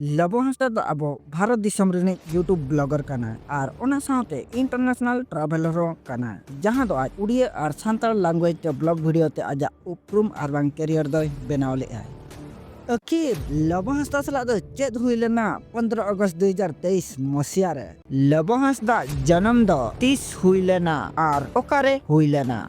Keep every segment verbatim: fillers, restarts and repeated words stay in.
ᱞᱚᱵᱚ ᱦᱟᱸᱥᱫᱟ ᱫᱚ ᱟᱵᱚ ᱵᱷᱟᱨᱚᱛ ᱫᱤᱥᱚᱢ ᱨᱤᱱᱤᱡ YouTube blogger ᱠᱟᱱᱟᱭ ᱟᱨ ᱚᱱᱟ ᱥᱟᱶᱛᱮ international traveler ᱦᱚᱸ ᱠᱟᱱᱟᱭ, ᱡᱟᱦᱟᱸ ᱫᱚ ᱟᱡ ᱩᱲᱤᱭᱟᱹ ᱟᱨ ᱥᱟᱱᱛᱟᱲ language ᱛᱮ blog video ᱛᱮ ᱟᱡᱟᱜ ᱩᱯᱨᱩᱢ ᱟᱨ ᱵᱟᱝ career ᱫᱚᱭ ᱵᱮᱱᱟᱣ ᱞᱮᱫᱼᱟᱭ᱾ ᱟᱹᱠᱷᱤᱨ ᱞᱚᱵᱚ ᱦᱟᱸᱥᱫᱟ ᱥᱟᱞᱟᱜ ᱫᱚ ᱪᱮᱫ ᱦᱩᱭ ᱞᱮᱱᱟ ᱯᱚᱱᱫᱽᱨᱚ ᱟᱜᱚᱥᱴ ᱫᱩ ᱦᱟᱡᱟᱨ ᱛᱮᱭᱤᱥ ᱢᱚᱥᱤᱭᱟ ᱨᱮ? ᱞᱚᱵᱚ ᱦᱟᱸᱥᱫᱟ ᱡᱚᱱᱚᱢ ᱫᱚ ᱛᱤᱥ ᱦᱩᱭ ᱞᱮᱱᱟ ᱟᱨ ᱚᱠᱟᱨᱮ ᱦᱩᱭ ᱞᱮᱱᱟ?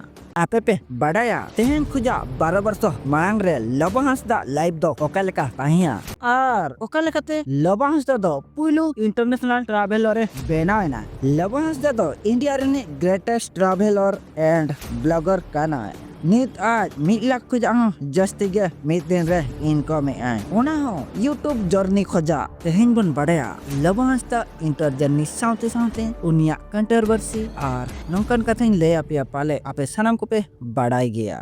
ᱟᱯᱮ ᱯᱮ ᱵᱟᱰᱟᱭᱟ ᱛᱮᱦᱮᱧ ᱠᱷᱚᱡᱟᱜ ᱵᱟᱨᱚ ᱵᱚᱨᱥᱚ ᱢᱟᱲᱟᱝ ᱨᱮ ᱞᱚᱵᱚ ᱦᱟᱸᱥᱫᱟ life ᱫᱚ ᱚᱠᱟ ᱞᱮᱠᱟ ᱛᱟᱦᱮᱸᱭᱟ ᱟᱨ ᱚᱠᱟ ᱞᱮᱠᱟᱛᱮ ᱞᱚᱵᱚ ᱦᱟᱸᱥᱫᱟ ᱫᱚ ᱯᱩᱭᱞᱩ international traveler ᱮ ᱵᱮᱱᱟᱣ ᱮᱱᱟ? ᱞᱚᱵᱚ ᱦᱟᱸᱥᱫᱟ ᱫᱚ India ᱨᱤᱱᱤᱡ greatest traveler and blogger ᱠᱟᱱᱟᱭ᱾ ᱱᱤᱛ ᱟᱡ ᱢᱤᱫ ᱞᱟᱠᱷ ᱠᱷᱚᱡᱟᱜ ᱦᱚᱸ ᱡᱟᱹᱥᱛᱤ ᱜᱮ ᱢᱤᱫ ᱫᱤᱱ ᱨᱮ income ᱮᱫ ᱟᱭ, ᱚᱱᱟ ᱦᱚᱸ YouTube journey ᱠᱷᱚᱡᱟᱜ᱾ ᱛᱮᱦᱮᱧ ᱵᱚᱱ ᱵᱟᱰᱟᱭᱟ ᱞᱚᱵᱚ ᱦᱟᱸᱥᱫᱟ inter journey ᱥᱟᱶᱛᱮ ᱥᱟᱶᱛᱮ ᱩᱱᱤᱭᱟᱜ controversy ᱟᱨ ᱱᱚᱝᱠᱟᱱ ᱠᱟᱛᱷᱟᱧ ᱞᱟᱹᱭ ᱟᱯᱮᱭᱟ, ᱯᱟᱞᱮ ᱟᱯᱮ ᱥᱟᱱᱟᱢ ᱠᱚᱯᱮ ᱵᱟᱰᱟᱭ ᱜᱮᱭᱟ᱾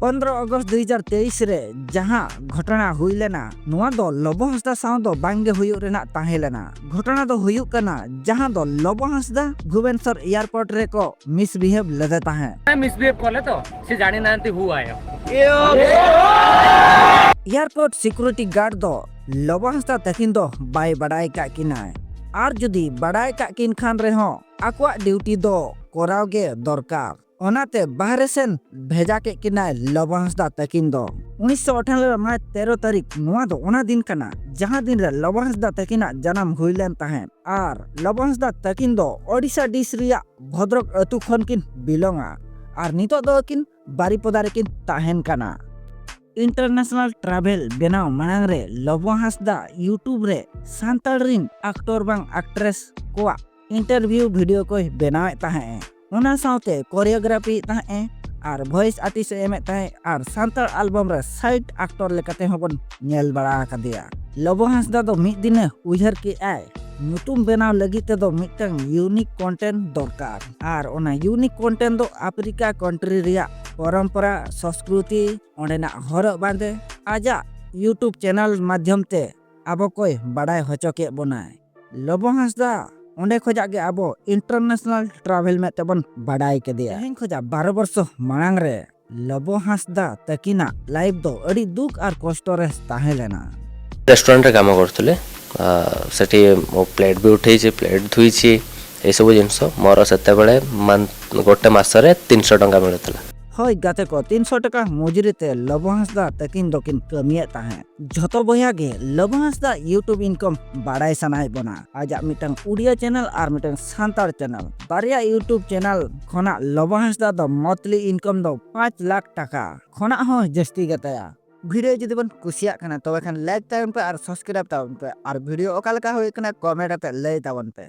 ᱯᱚᱱᱫᱽᱨᱚ ᱟᱜᱚᱥᱴ ᱫᱩ ᱦᱟᱡᱟᱨ ᱛᱮᱭᱤᱥ ᱨᱮ ᱡᱟᱦᱟᱸ ᱜᱷᱚᱴᱚᱱᱟ ᱦᱩᱭ ᱞᱮᱱᱟ, ᱱᱚᱣᱟ ᱫᱚ ᱞᱚᱵᱚ ᱦᱟᱸᱥᱫᱟ ᱥᱟᱶ ᱫᱚ ᱵᱟᱝ ᱜᱮ ᱦᱩᱭᱩᱜ ᱨᱮᱱᱟᱜ ᱛᱟᱦᱮᱸ ᱞᱮᱱᱟ᱾ ᱜᱷᱚᱴᱚᱱᱟ ᱫᱚ ᱦᱩᱭᱩᱜ ᱠᱟᱱᱟ ᱡᱟᱦᱟᱸ ᱫᱚ ᱞᱚᱵᱚ ᱦᱟᱸᱥᱫᱟ ᱵᱷᱩᱵᱮᱱᱥᱚᱨ airport ᱨᱮᱠᱚ misbehave ᱞᱮᱫᱮ ᱛᱟᱦᱮᱸᱫ᱾ মিসবিহেভ করলে তো, সে জানি না আনতে হু আয়া। Airport security guard ᱫᱚ ᱞᱚᱵᱚ ᱦᱟᱸᱥᱫᱟ ᱛᱟᱹᱠᱤᱱ ᱫᱚ ᱵᱟᱭ ᱵᱟᱰᱟᱭ ᱠᱟᱜ ᱠᱤᱱᱟᱭ, ᱟᱨ ᱡᱩᱫᱤ ᱵᱟᱰᱟᱭ ᱠᱟᱜ ᱠᱤᱱ ᱠᱷᱟᱱ ᱨᱮᱦᱚᱸ ᱟᱠᱚᱣᱟᱜ duty ᱫᱚ ᱠᱚᱨᱟᱣ ᱜᱮ ᱫᱚᱨᱠᱟᱨ᱾ ᱚᱱᱟᱛᱮ ᱵᱟᱦᱨᱮ ᱥᱮᱱ ᱵᱷᱮᱡᱟ ᱠᱮᱫ ᱠᱤᱱᱟᱭ ᱞᱚᱵᱚ ᱦᱟᱸᱥᱫᱟ ᱛᱟᱹᱠᱤᱱ ᱫᱚ᱾ ᱩᱱᱤᱥᱥᱚ ᱟᱴᱷᱟᱱᱚᱵᱵᱳᱭ ᱢᱟᱨᱪ ᱛᱮᱨᱚ ᱛᱟᱹᱨᱤᱠᱷ, ᱱᱚᱣᱟ ᱫᱚ ᱚᱱᱟ ᱫᱤᱱ ᱠᱟᱱᱟ ᱡᱟᱦᱟᱸ ᱫᱤᱱ ᱨᱮ ᱞᱚᱵᱚ ᱦᱟᱸᱥᱫᱟ ᱛᱟᱹᱠᱤᱱᱟᱜ ᱡᱟᱱᱟᱢ ᱦᱩᱭ ᱞᱮᱱ ᱛᱟᱦᱮᱸᱫ᱾ ᱟᱨ ᱞᱚᱵᱚ ᱦᱟᱸᱥᱫᱟ ᱛᱟᱹᱠᱤᱱ ᱫᱚ ᱳᱰᱤᱥᱟ ᱰᱤᱥ ᱨᱮᱭᱟᱜ ᱵᱷᱚᱫᱨᱚᱠ ᱟᱹᱛᱩ ᱠᱷᱚᱱ ᱠᱤᱱ belong ᱟ ᱟᱨ ᱱᱤᱛᱚᱜ ᱫᱚ ᱟᱹᱠᱤᱱ ᱵᱟᱨᱤᱯᱚᱫᱟ ᱨᱮᱠᱤᱱ ᱛᱟᱦᱮᱱ ᱠᱟᱱᱟ᱾ International travel ᱵᱮᱱᱟᱣ ᱢᱟᱲᱟᱝ ᱨᱮ ᱞᱚᱵᱚ ᱦᱟᱸᱥᱫᱟ YouTube ᱨᱮ ᱥᱟᱱᱛᱟᱲ ᱨᱤᱱ actor ᱵᱟᱝ actress ᱠᱚᱣᱟᱜ interview video ᱠᱚᱭ ᱵᱮᱱᱟᱣᱮᱫ ᱛᱟᱦᱮᱸᱫ᱾ ᱚᱱᱟ ᱥᱟᱶᱛᱮ choreography ᱮᱫ ᱛᱟᱦᱮᱸᱫ ᱮ ᱟᱨ voice artist ᱮ ᱮᱢᱮᱫ ᱛᱟᱦᱮᱸᱫ ᱟᱨ ᱥᱟᱱᱛᱟᱲ album ᱨᱮ side actor ᱞᱮᱠᱟᱛᱮ ᱦᱚᱸᱵᱚᱱ ᱧᱮᱞ ᱵᱟᱲᱟ ᱟᱠᱟᱫᱮᱭᱟ᱾ ᱞᱚᱵᱚ ᱦᱟᱸᱥᱫᱟ ᱫᱚ ᱢᱤᱫ ᱫᱤᱱᱮ ᱩᱭᱦᱟᱹᱨ ᱠᱮᱫᱼᱟᱭ, ᱧᱩᱛᱩᱢ ᱵᱮᱱᱟᱣ ᱞᱟᱹᱜᱤᱫ ᱛᱮᱫᱚ ᱢᱤᱫᱴᱟᱝ unique content ᱫᱚᱨᱠᱟᱨ, ᱟᱨ ᱚᱱᱟ unique content ᱫᱚ ᱟᱯᱷᱨᱤᱠᱟ country ᱨᱮᱭᱟᱜ ᱯᱚᱨᱚᱢᱯᱚᱨᱟ, ᱥᱚᱸᱥᱠᱨᱩᱛᱤ, ᱚᱸᱰᱮᱱᱟᱜ ᱦᱚᱨᱚᱜ ᱵᱟᱸᱫᱮ ᱟᱡᱟᱜ YouTube channel ᱢᱟᱫᱽᱫᱷᱚᱢ ᱛᱮ ᱟᱵᱚ ᱠᱚᱭ ᱵᱟᱰᱟᱭ ᱦᱚᱪᱚ ᱠᱮᱫ ᱵᱚᱱᱟᱭ᱾ ᱞᱚᱵᱚ ᱦᱟᱸᱥᱫᱟ ᱚᱸᱰᱮ ᱠᱷᱚᱡᱟᱜ ᱜᱮ ᱟᱵᱚ international travel ᱢᱮᱱᱛᱮ ᱵᱚᱱ ᱵᱟᱰᱟᱭ ᱠᱮᱫᱮᱭᱟ᱾ ᱛᱮᱦᱮᱧ ᱠᱷᱚᱡᱟᱜ ᱵᱟᱨᱚ ᱵᱚᱨᱥᱚ ᱢᱟᱲᱟᱝ ᱨᱮ ᱞᱚᱵᱚ ᱦᱟᱸᱥᱫᱟ ᱛᱟᱹᱠᱤᱱᱟᱜ life ᱫᱚ ᱟᱹᱰᱤ ᱫᱩᱠ ᱟᱨ ᱠᱚᱥᱴᱚ ᱨᱮ ᱛᱟᱦᱮᱸ ᱞᱮᱱᱟ᱾ ରେଷ୍ଟୁରାଣ୍ଟରେ କାମ କରୁଥିଲି। ଆ, ସେଠି ମୁଁ ପ୍ଲେଟ୍ ବି ଉଠେଇଛି, ପ୍ଲେଟ୍ ଧୋଇଛି, ଏସବୁ ଜିନିଷ ମୋର ସେତେବେଳେ ମାନ-, ଗୋଟେ ମାସରେ ତିନିଶହ ଟଙ୍କା ମିଳୁଥିଲା। ᱦᱳᱭ ᱜᱟᱛᱮ ᱠᱚ, ᱛᱤᱱᱥᱚ ᱴᱟᱠᱟ ᱢᱚᱡᱩᱨᱤ ᱛᱮ ᱞᱚᱵᱚ ᱦᱟᱸᱥᱫᱟ ᱛᱟᱹᱠᱤᱱ ᱫᱚᱠᱤᱱ ᱠᱟᱹᱢᱤᱭᱮᱫ ᱛᱟᱦᱮᱸᱫ᱾ ᱡᱷᱚᱛᱚ ᱵᱚᱭᱦᱟ ᱜᱮ ᱞᱚᱵᱚ ᱦᱟᱸᱥᱫᱟ YouTube income ᱵᱟᱲᱟᱭ ᱥᱟᱱᱟᱭᱮᱫ ᱵᱚᱱᱟ᱾ ᱟᱡᱟᱜ ᱢᱤᱫᱴᱟᱝ ᱩᱲᱤᱭᱟ ᱪᱮᱱᱮᱞ ᱟᱨ ᱢᱤᱫᱴᱟᱝ ᱥᱟᱱᱛᱟᱲ ᱪᱮᱱᱮᱞ, ᱵᱟᱨᱭᱟ YouTube ᱪᱮᱱᱮᱞ ᱠᱷᱚᱱᱟᱜ ᱞᱚᱵᱚ ᱦᱟᱸᱥᱫᱟ ᱫᱚ ᱢᱚᱱᱛᱷᱞᱤ ᱤᱱᱠᱟᱢ ᱫᱚ ᱯᱟᱸᱪ ᱞᱟᱠᱷ ᱴᱟᱠᱟ ᱠᱷᱚᱱᱟᱜ ᱦᱚᱸ ᱡᱟᱹᱥᱛᱤ ᱜᱮᱛᱟᱭᱟ᱾ ᱵᱷᱤᱰᱤᱭᱳ ᱡᱩᱫᱤ ᱵᱚᱱ ᱠᱩᱥᱤᱭᱟᱜ ᱠᱟᱱᱟ, ᱛᱚᱵᱮ ᱠᱷᱟᱱ ᱞᱟᱭᱤᱠ ᱛᱟᱵᱚᱱ ᱯᱮ ᱟᱨ ᱥᱟᱵᱥᱠᱨᱟᱭᱤᱵ ᱛᱟᱵᱚᱱ ᱯᱮ, ᱟᱨ ᱵᱷᱤᱰᱤᱭᱳ ᱚᱠᱟ ᱞᱮᱠᱟ ᱦᱩᱭ ᱠᱟᱱᱟ ᱠᱚᱢᱮᱱᱴ ᱠᱟᱛᱮ ᱞᱟᱹᱭ ᱛᱟᱵᱚᱱ ᱯᱮ᱾